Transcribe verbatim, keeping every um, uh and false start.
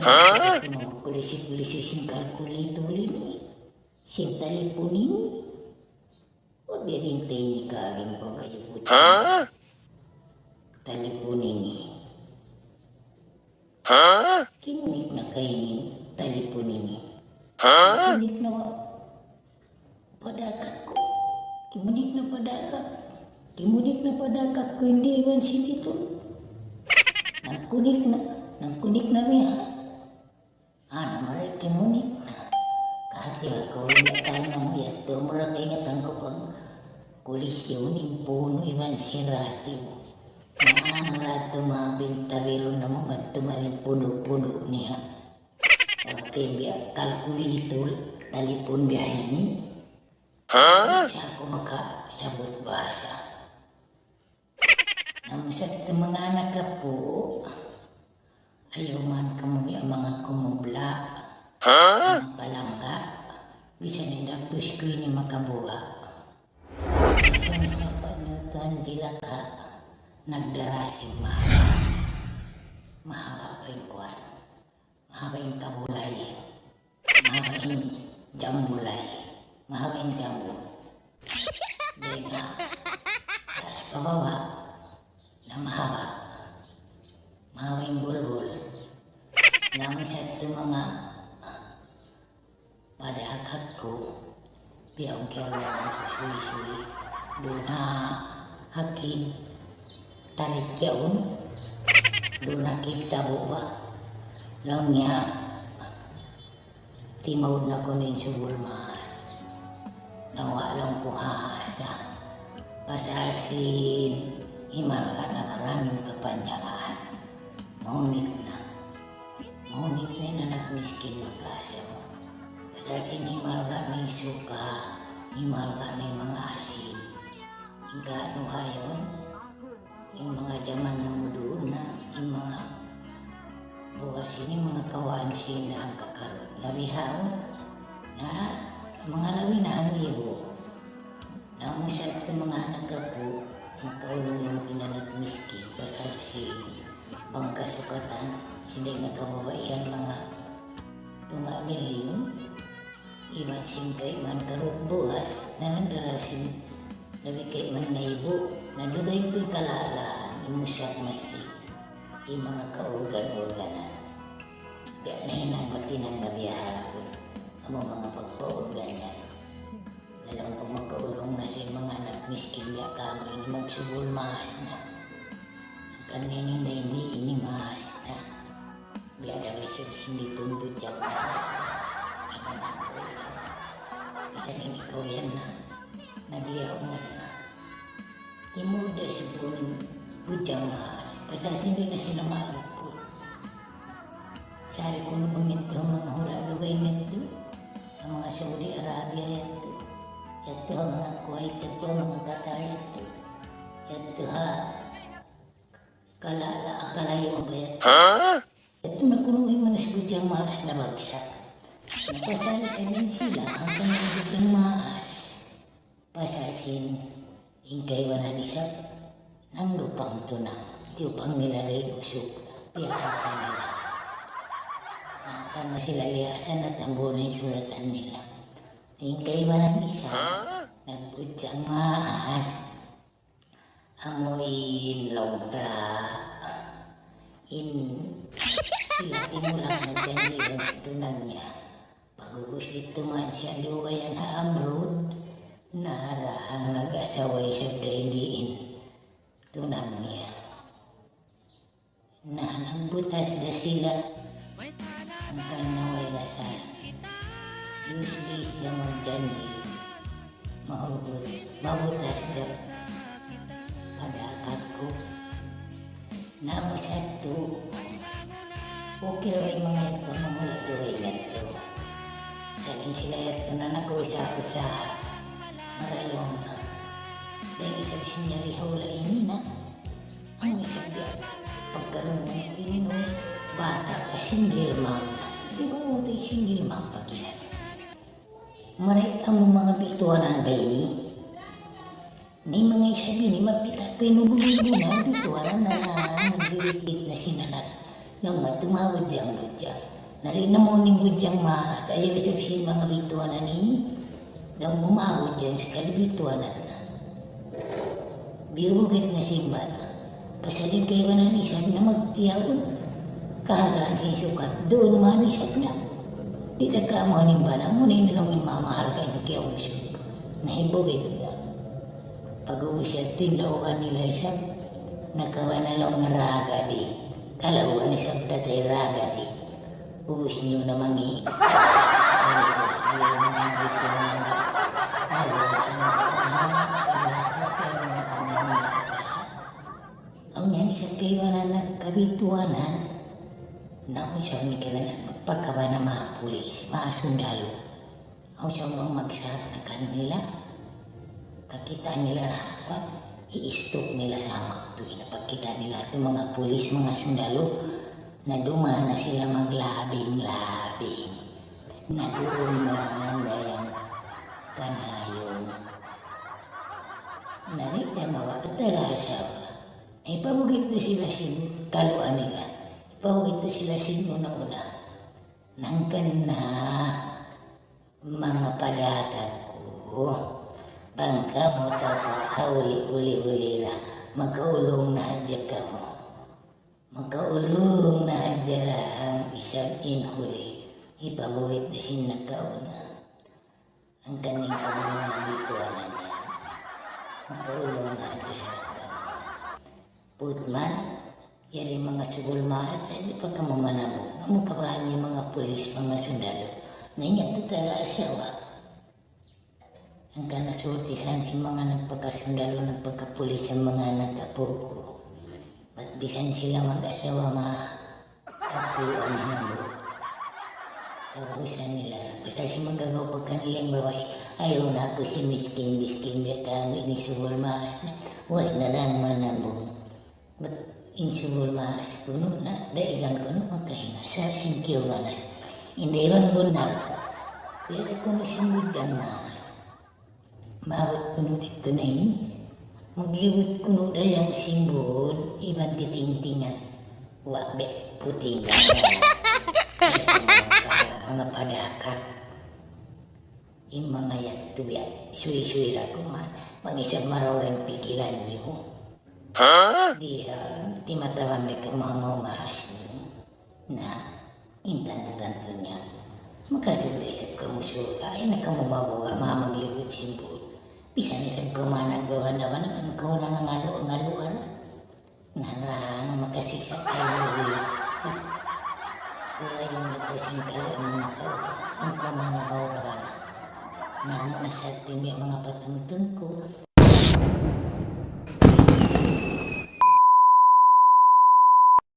Kunu' kulisi-kulisi sin kalkulitul ini, sin talipun ini. Wa biya' diin ta ini kaagi pagkayuput sin talipun ini. Kimunik na kaini talipun ini. Kimunik na wa pa dagat ku. Kimunik na pa dagat. Kimunik na pa dagat ku, di' iban sin ditu. Nagkunik na, nagkunik na biya'. Anu, mari kimunik na. Kahati aku, ingat na mu yadtu, mura kaingatan ku pagkulisi ini punu' iban sin radyu. Na, mura tu mabintabilu na mu, matu maring punu'-punu' niya. Okay, biya' kalkulitul, talipun biya' ini. Sa' aku makasabbut bahasa. Namu' sa tu manga anak apu', ayaw man kamu biya' manga kumubla', manga palangga', bisan in dapus ku ini makabuga'. Kung apa niyu tuwan jilaka, nagdara sin mahaba'. Mahaba' pa in kuwan. Mahaba' in kabulay. Mahaba' in jambulay. Mahaba' in jambu. Dayn ha taas pa baba', na mahaba'. Mahaba' in bulbul. Na amu sa tu manga padahakak ku, biya' ungkil na suwi-suwi. Duun ha hakid, tarik yaun. Duun ha hakid tabu' ba. Laung niya, timaud na kunu' in subul maas. Na wa' laung ku hasa. Pasal sin himalga' na marangin kapanjagaan. Mahunit na. Mahunit na in anak miskin mag-asawa. Pasal sin himalga' na in suka', himalga' na in manga asin. Hangkan unu hayaun, in manga jaman namu' duun na, in manga bugas ini manga kawaan sin na hangkakarut. Labi haun, na manga labi na hangibu. Na amu sa tu manga anak apu', makaulung-ulung in anak miskin, pasal sin bang kasukatan, sin di' nakababaihan manga tunga' milyun, iban sin kayman karut bugas, na nagdara sin labi kayman naibu, na dugaing pagkalalaan, imusak masi, in manga kaurgan-urganan. Biya' na hinang batinang gabiha kun, amu manga pagpaurgan yan. Laung ku makaulung na sin manga anak miskin biya' kamu ini magsubul maas na. Hangkan ini na ini, ini maas na. Biya' da kay sib sindi tuntut jak maas na. Ini na aku sa. Bisan ini kawiyan na. Nagliyaw na na. Timuda sib kunu' budjang maas. Pasal sindi na sila mauput. Sari kunu' bang yadtu ha manga hula' dugaing yadtu. Ha manga Saudi Arabia yadtu. Yadtu ha manga Kuwait yadtu, ha manga Qatar yadtu. Yadtu ha kala-, la-, kalayu' ba yadtu. Yadtu na kunu' in manas budjang maas na bagsa'. Na pasal sa' in sila, hangkan in budjang maas. Pasal sin in kaibanan isab, nangdupang tunang, tiyupang nila da in usug, piyahasa nila. Na, hangkan na sila liyasan na tambu na in suratan nila. In kaibanan isab, nagbudjang maas, amu in laung ta, in sila timulak nagjanji' sin tunang niya. Pag'ubus didtu man siya lugayan ha amrud, na ra ang nag-asawa isab dayn di in tunang niya. Na nagbutas da sila, hangkan na way lasal. Useless da magjanji'. Mahugut, mabutas da. Pada aku. Na amu sa yadtu, okay ra in manga yadtu, manga hula' dugaing yadtu. Sa' in sila yadtu na nag-usaha-usaha. Marayaw na. Dayn isab sin yari ha hula' ini na. Amu isab biya' pagkarungu ini, no, bata' pa, single mom na. Di' ba, single mom pa kiyan. Marayaw amu manga bituanan ba ini. Na in manga isab ini mapita' pa in ubu-ubu na, bituanan na, nagbibitbit na sin anak. Laung matu mabudjang-budjang. Na di' na mu nimbudjang ma, sa' ayaw isab sin manga bituanan ini, na umabudjang sakali bituanan na. Biyubugit na simba na. Pasal in kaibanan isab na magtiyaun. Kahagaan sin sukat, duun man isab na. Di' da ka amu in bana mu, na in laung in mamahal ka in kiyausug. Na hibugit na. Pag-ubus yadtu in laugan nila isab, nakabana laung nga ragadi. Kalaugan isab tatay ragadi. Ubus niyu na mangi'. Ubus niyu na mangi'. Awn yan isab kaibanan nagkabituanan. Na awn isab kaibanan magpakabana manga pulis, manga sundalu. Awn isab bang magsat na kanila. Kakita' nila na apa, i-stop nila sa' waktu ini. Pagkita' nila tu manga pulis, manga sundalu, na duman na sila maglabing-labing. Na duun na in dayang kanayun. Na di' da mawa' taga asawa. Ipabugit da sila sin kaluan nila. Ipabugit da sila sin una-una. Hangkan na manga padakak ku, bang kamu tau-tau huli-huli ra, makaulung na hadja kamu. Makaulung na hadja ra in isab in huli, hipabugit da sin nakauna. Hangkan in kamu na bituanan yan. Makaulung na hadja sa kamu. Putman, yari manga sugul maas, di' pa kamu manambung. Amu kabahan niyu manga pulis, manga sundalu. Na in yadtu taga asawa. Hangkan na surti san sin manga nagpakasundalu, nagpakapulis, sin manga anak apu' ku. Bat bisan sila mag-asawa ma, katuan hinambung. Taga usan nila. Pasal sin magagaw pa kanila in babai. Ayaw na aku sin miskin-miskin, biya' ta ini sugul maas na. Way na lang manambung. Bat in sugul maas kunu' na, daigan kunu' makahinga' sa' sin kiyuganas. Inday bang bunnal ka. Biya' da kunu' sin budjang maas. Maabut kunu' didtu na ini. Maglibut kunu' da yan sin bud, iban titingtingan. Wa be, puting. Manga padakak. In manga yadtu biya', suy-suy ra kuman. Bang isab marayaw in pikilan niyu. Di', ah, timatawan na kamu manga maas niyu. Na, in tantu-tantu niya. Makasud da isab kamu surga', ayaw na kamu mabuga', mamaglibut sin bud. Bisan isab kamu anak gawa na ba na, bang kaw nangangalu'-ngalu' ra. Narang makasiksa' kaw, Lord. Urayan na kaw sin kalu' amu na kaw, bang kaw mangagaw ra ba na. Na amu na sa' timbi manga patumtum ku,